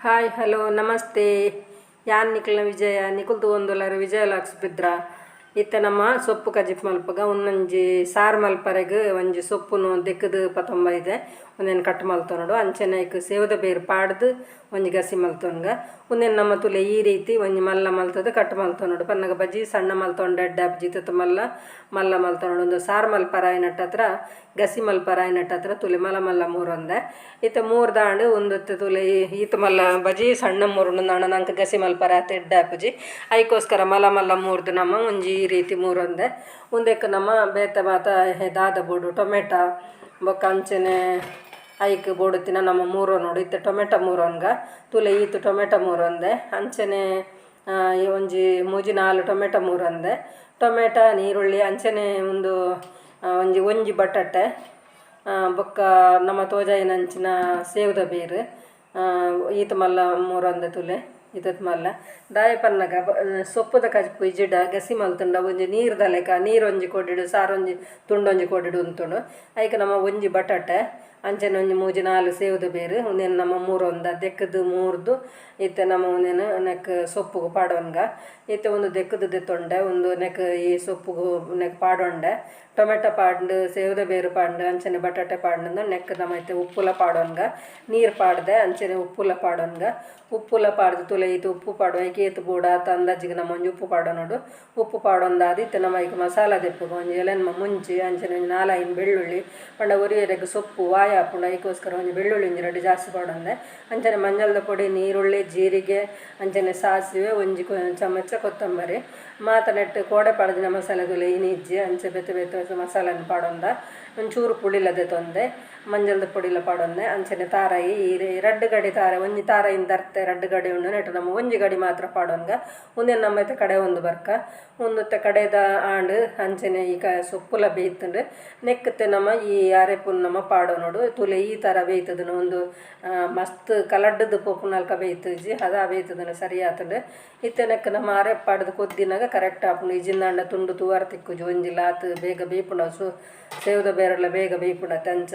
Hi hello namaste. ಯಾನ್ ನಿಕಲ್ನ ವಿಜಯ ನಿಕುಲ್ದು ಒಂದುಲಾರ ವಿಜಯ LOX ಬಿದ್ರ. ಇತ್ತೆ ನಮ್ಮ ಸೊಪ್ಪು ಕಜಿಪ್ ಮಲ್ಪಗ ಒಂದೊಂಜಿ ಸಾರು ಮಲ್ಪರೆಗ್ ಒಂಜಿ ಸೊಪ್ಪುನು ದೆಕ್ಕದು ಪತೊಂಬ ಇದೆ ಒಂದೆನ್ ಕಟ್ ಮಲ್ತೊನೊಡು. ಅಂಚನೆ ಐಕ್ ಸೇವುದ ಬೇರು ಪಾಡ್ದು ಒಂಜಿ ಗಸಿ ಮಲ್ತೊನ್ಗ. ಉಂದೆನ್ ನಮ್ಮ ತುಲೆ ಈ ರೀತಿ ಒಂಜಿ ಮಲ್ಲ ಮಲ್ತದ ಕಟ್ ಮಲ್ತೊನೊಡು. ಪನ್ನಗ ಬಜಿ ಸಣ್ಣ ಮಲ್ತೊಂಡ ಎಡ್ಡೆ ಆಪುಜಿ. ಮಲ್ಲ ಮಲ್ಲ ಮಲ್ತೊನೊಡು. ಒಂದು ಸಾರು ಮಲ್ಪರಾಯಿನಟ್ಟ ಗಸಿ ಮಲ್ಪರಾಯಿನಟ್ಟ ತುಲೆ ಮಲ್ಲ ಮಲ್ಲ ಮೂರೊಂದೆ. ಇತ್ತೆ ಮೂರು ದಾಂಡು ಒಂದು ತುಲೆ ಈತ ಮಲ್ಲ ಬಜಿ ಸಣ್ಣ ಮೂರುಂಡು ನಾಣ ನಂಕ್ ಗಸಿ ಮಲ್ಪರ ಆತ್ ಎಡ್ಡೆ ಆಪುಜಿ. ಐಕೋಸ್ಕರ ಮಲ್ಲ ಮಲ್ಲ ಮೂರ್ದು ನಮ್ಮ ಒಂಜಿ ಈ ರೀತಿ ಮೂರೊಂದೆ. ಉಂದೆಕ್ ನಮ್ಮ ಬೇತೆ ಮಾತ ದಾದ ಬೋಡು ಟೊಮೆಟೊ ಬೊಕ್ಕ ಅಂಚನೆ ಐಕ್ ಬೋಡುತ್ತಿನ ನಮ್ಮ ಮೂರೊನೊಡು. ಇತ್ತೆ ಟೊಮೆಟೊ ಮೂರೊನ್ಗ ತುಲೆ ಈತ್ ಟೊಮೆಟೊ ಮೂರೊಂದೆ. ಅಂಚನೆ ಒಂಜಿ ಮೂಜಿ ನಾಲ್ ಟೊಮೆಟೊ ಮೂರೊಂದೆ. ಟೊಮೆಟೊ ನೀರುಳ್ಳಿ ಅಂಚನೆ ಒಂದು ಒಂಜಿ ಒಂಜಿ ಬಟಾಟೆ ಬೊಕ್ಕ ನಮ್ಮ ತೋಜಾಯಿನಂಚಿನ ಸೇವುದ ಬೇರು ಈತ್ ಮಲ್ಲ ಮೂರೊಂದೆ ತುಲೆ ಈತತ್ ಮಲ್ಲ. ದಾಯೆ ಪನ್ನಗ ಸೊಪ್ಪುದ ಕಜಿಪು ಇಜ್ಜಿಡ ಗಸಿ ಮಲ್ತುಂಡ ಒಂಜಿ ನೀರ್ದ ಲೆಕ್ಕ ನೀರೊಂಜಿ ಕೊಡಿಡು ಸಾರೊಂಜಿ ತುಂಡೊಂಜಿ ಕೊಡಿಡು ಉಂತುಂಡು. ಐಕ್ ನಮ್ಮ ಒಂಜಿ ಬಟಾಟೆ ಅಂಚನೆ ಒಂಜಿ ಮೂಜಿ ನಾಲ್ ಸೇವುದ ಬೇರು ಉಂದೆನ್ ನಮ್ಮ ಮೂರೊಂದ ದೆಕ್ಕದು ಮೂರ್ದು. ಇತ್ತೆ ನಮ್ಮ ಉಂದೆನ್ ನೆಕ್ ಸೊಪ್ಪುಗು ಪಾಡೊನ್ಗ. ಇತ್ತೆ ಒಂದು ದೆಕ್ಕದು ದೆತ್ತೊಂಡೆ ಒಂದು ನೆಕ್ ಈ ಸೊಪ್ಪುಗು ನೆಕ್ ಪಾಡೊಂಡೆ. ಟೊಮೆಟೊ ಪಾಡ್ಂಡ್ ಸೇವುದ ಬೇರು ಪಾಡ್ಂಡ್ ಅಂಚನೆ ಬಟಾಟೆ ಪಾಡ್ಂಡ್ ನೆಕ್ ನಮ್ಮ ಇತ್ತೆ ಉಪ್ಪುಲ ಪಾಡೊನ್ಗ. ನೀರು ಪಾಡ್ದೆ ಅಂಚನೆ ಉಪ್ಪುಲ ಪಾಡೊನ್ಗ. ಉಪ್ಪುಲ ಪಾಡ್ದು ತುಲೆ ಈತ್ ಉಪ್ಪು ಪಾಡುವ ಐಕ್ ಏತ್ ಬೋಡು ಆತ್ ಅಂದಾಜಿಗೆ ನಮ್ಮ ಒಂಜಿ ಉಪ್ಪು ಪಾಡೊನೊಡು. ಉಪ್ಪು ಪಾಡೊಂದಾದ್ ಇತ್ತೆ ನಮ್ಮ ಐಕ್ ಮಸಾಲ ದೆಪ್ಪುಗ ಒಂಜಿ ಎಲೆನ್ಮ ಮುಂಚಿ ಅಂಚನೆ ಒಂಜಿ ನಾಲೈನ್ ಬೆಳ್ಳುಳ್ಳಿ ಪಂಡ ಒರಿಯೆರೆಗ್ ಸೊಪ್ಪು ವಾಯ ಆಪುಂಡು. ಐಕೋಸ್ಕರ ಒಂಜಿ ಬೆಳ್ಳುಳ್ಳಿ ಒಂಜಿ ರಡ್ಡ್ ಜಾಸ್ತಿ ಪಾಡೊಂದೆ. ಅಂಚನೆ ಮಂಜಲ್ದ ಪೊಡಿ, ನೀರುಳ್ಳಿ, ಜೀರಿಗೆ, ಅಂಚನೆ ಸಾಸಿವೆ, ಒಂಜಿ ಚಮಚ ಕೊತ್ತಂಬರಿ. ಮಾತ ನೆಟ್ ಕೋಡೆ ಪಾಡ್ದಿನ ಮಸಾಲೆ ತುಲೆ ಇನಿ ಇಜ್ಜಿ. ಅಂಚೆ ಬೇತೆ ಬೇತೆ ಮಸಾಲೆನ್ ಪಾಡೊಂದ. ಒಂಚೂರು ಪುಳಿಲ ದೆತೊಂದೆ, ಮಂಜಲ್ದ ಪೊಡಿಲ ಪಾಡೊಂದೆ. ಅಂಚನೆ ತಾರಾಯಿ ಈ ರಡ್ಡ್ ಗಡಿ ತಾರಾಯಿ, ಒಂಜಿ ತಾರಾಯಿನ್ ದರ್ತೆ ರಡ್ಡ್ ಗಡಿ ಉಂಡು. ನೆಟ್ ನಮ್ಮ ಒಂಜಿ ಗಡಿ ಮಾತ್ರ ಪಾಡೊನ್ಗ. ಉಂದೆನ್ ನಮ್ಮ ಇತ್ತೆ ಕಡೆ ಒಂದು ಬರ್ಕ ಉಂದುತ್ತೆ ಕಡೆದ ಆಂಡ್. ಅಂಚನೆ ಈ ಕ ಸೊಪ್ಪುಲ ಬೇಯ್ತುಂಡು. ನೆಕ್ಕ್ತೆ ನಮ್ಮ ಈ ಅರೆಪುನ್ ನಮ್ಮ ಪಾಡೊನೊಡು. ತುಲೆ ಈ ಥರ ಬೇಯ್ತದನು ಒಂದು ಮಸ್ತ್ ಕಲಡ್ಡದು ಪೋಪುನಲ್ಕ ಬೇಯ್ತುಜಿ, ಹದ ಬೇಯ್ತದನು ಸರಿ ಆತುಂಡು. ಇತ್ತೆ ನೆಕ್ ನಮ್ಮ ಅರೆಪು ಪಾಡ್ದು ಕೊದ್ದಿನಾಗ ಕರೆಕ್ಟ್ ಆಪುಂಡು. ಇಜಿಂದಾಂಡ ತುಂಡು ತೂವರ ತಿಕ್ಕುಜಿ. ಒಂಜಿ ಲಾತ್ ಬೇಗ ಬೇಯ್ಪುಂಡು. ಸು ಸೇವುದ ಬೇರೆಲ್ಲ ಬೇಗ ಬೇಯ್ಪುಂಡು ಅಂಚ.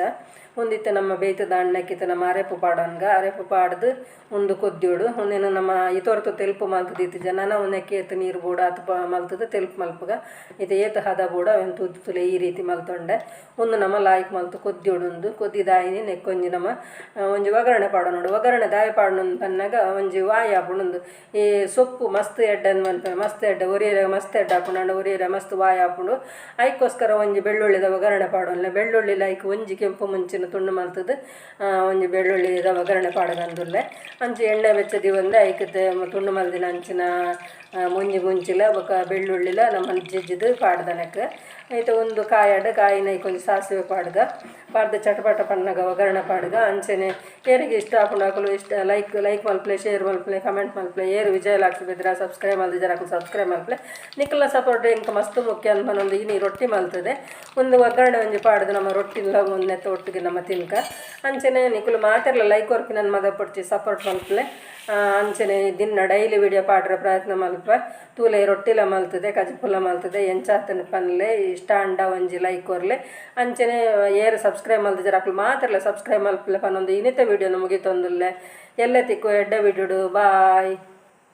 ಉಂದಿತ್ತೆ ನಮ್ಮ ಬೇಯ್ತದ ಅಣ್ಣಕ್ಕಿತ್ತ ನಮ್ಮ ಅರೆಪು ಪಾಡೊನ್ಗ. ಅರೆಪು ಪಾಡ್ದು ಉಂದು ಕೊದ್ದಿಯೋಡು. ಉಂದೆನ್ ನಮ್ಮ ಇತೋರ್ತು ತೆಲ್ಪು ಮಲ್ತುದು ಇತ್ತಿಜ ನನ ಉಂದೆಕ್ ಏತ್ ನೀರು ಬೋಡು ಆತ್ ಮಲ್ತುದು ತೆಲ್ಪು ಮಲ್ಪುಗ. ಇತ್ತೆ ಏತ್ ಹದ ಬೋಡು ಅವೆನ್ ತೂದು ತುಲೆ ಈ ರೀತಿ ಮಲ್ತೊಂಡೆ. ಉಂದು ನಮ್ಮ ಲಾಯ್ಕ್ ಮಲ್ತು ಕೊದ್ದಿಯೋಡು. ಉಂದು ಕೊದ್ದಿದಾಯಿನಿ ನೆಕ್ಕೊಂಜಿ ನಮ್ಮ ಒಂಜಿ ಒಗ್ಗರಣೆ ಪಾಡೊನೊಡು. ಒಗ್ಗರಣೆ ದಾಯೆ ಪಾಡೊನೊಂದು ಪನ್ನಗ ಒಂಜಿ ವಾಯಿ ಆಪುಂಡು. ಉಂದು ಈ ಸೊಪ್ಪು ಮಸ್ತ್ ಎಡ್ಡೆ ಮನ್ಪುನ ಮಸ್ತ್ ಎಡ್ಡೆ ಒರಿಯೆರೆ ಮಸ್ತ್ ಎಡ್ಡೆ ಆಪುಂಡು. ಆಂಡ ಒರಿಯೆರೆ ಮಸ್ತ್ ವಾಯಿ ಆಪುಂಡು. ಐಕೋಸ್ಕರ ಒಂಜಿ ಬೆಳ್ಳುಳ್ಳಿದ ಒಗ್ಗರಣೆ ಪಾಡೊನ್ಲೆ. ಬೆಳ್ಳುಳ್ಳಿ ಲೈಕ್ ಒಂಜಿ ಕೆಂಪು ಮುಂಚಿನ ತುಂಡು ಮಲ್ತುದು ಒಂಜಿ ಬೆಳ್ಳುಳ್ಳಿದ ಒಗ್ಗರಣೆ ಪಾಡೊಂದುಲ್ಲೆ. ಅಂಚ ಎಣ್ಣೆ ಬೆಚ್ಚ ದೀವೊಂದೆ ಐಕ್ ತುಂಡು ಮಲ್ದಿನ ಅಂಚಿನ ಮುಂಜಿ ಮುಂಚಿಲ ಬೊಕ ಬೆಳ್ಳುಳ್ಳಿಲ ನಮ್ಮ ಜಜ್ಜಿದ್ ಪಾಡ್ದ ನೆಕ್. ಐತ ಒಂದು ಕಾಯಡ್ ಕಾಯಿನ ಐಕ್ ಒಂಜಿ ಸಾಸಿವೆ ಪಾಡ್ಗ. ಪಾಡ್ದ್ ಚಟಪಟ ಪನ್ನಗ ಒಗ್ಗರಣೆ ಪಾಡ್ಗ. ಅಂಚನೆ ಏರೆಗ್ ಇಷ್ಟ ಆಪುಂಡು ಅಕುಲು ಇಷ್ಟ ಲೈಕ್ ಲೈಕ್ ಮಲ್ಪುಲೆ, ಶೇರ್ ಮಲ್ಪುಲೆ, ಕಮೆಂಟ್ ಮಲ್ಪುಲೆ. ಏರ್ ವಿಜಯ ಲಾಕ್ಸ್ ಬೆದ್ರ ಸಬ್ಸ್ಕ್ರೈಬ್ ಮಲ್ದಿಜರ ಅಕುಲು ಸಬ್ಸ್ಕ್ರೈಬ್ ಮಲ್ಪುಲೆ. ನಿಕಲ್ನ ಸಪೋರ್ಟ್ ಎಂಕ್ ಮಸ್ತ್ ಮುಖ್ಯ ಅಂದ್ ಪನೊಂದು ಇನಿ ರೊಟ್ಟಿ ಮಲ್ತುದೆ. ಒಂದು ಒಗ್ಗರಣೆ ಒಂಜಿ ಪಾಡ್ದು ನಮ್ಮ ರೊಟ್ಟಿಲ ಒಂಜೆತ್ತ ಒಟ್ಟಿಗೆ ನಮ್ಮ ತಿನ್ಕ. ಅಂಚನೆ ನಿಕುಲು ಮಾತೆರ್ಲ ಲೈಕ್ ಕೊರ್ಪಿನನ್ ಮದಪೊಡ್ಚಿ, ಸಪೋರ್ಟ್ ಮಲ್ಪುಲೆ. ಅಂಚನೆ ದಿನ ಡೈಲಿ ವಿಡಿಯೋ ಪಾಡ್ರೆ ಪ್ರಯತ್ನ ಮಲ್ಪ. ತೂಲೆ ರೊಟ್ಟಿಲ ಮಲ್ತುದೆ, ಕಜಿಪುಲ ಮಲ್ತುದೆ. ಎಂಚಾತುಂಡು ಪನ್ಲೆ. ಇಷ್ಟ ಆಂಡ ಒಂಜಿ ಲೈಕ್ ಕೊರ್ಲೆ. ಅಂಚನೆ ಏರ್ ಸಬ್ಸ್ಕ್ರೈಬ್ ಮಲ್ದಿಜರ ಅಕುಲು ಮಾತೆರ್ಲ ಸಬ್ಸ್ಕ್ರೈಬ್ ಮಲ್ಪುಲೆ ಪನೊಂದು ಇನಿತ ವಿಡಿಯೋನು ಮುಗಿತೊಂದುಲ್ಲೆ. ಎಲ್ಲೆ ತಿಕ್ಕು ಎಡ್ಡೆ ವಿಡಿಯೋಡು. ಬಾಯ್.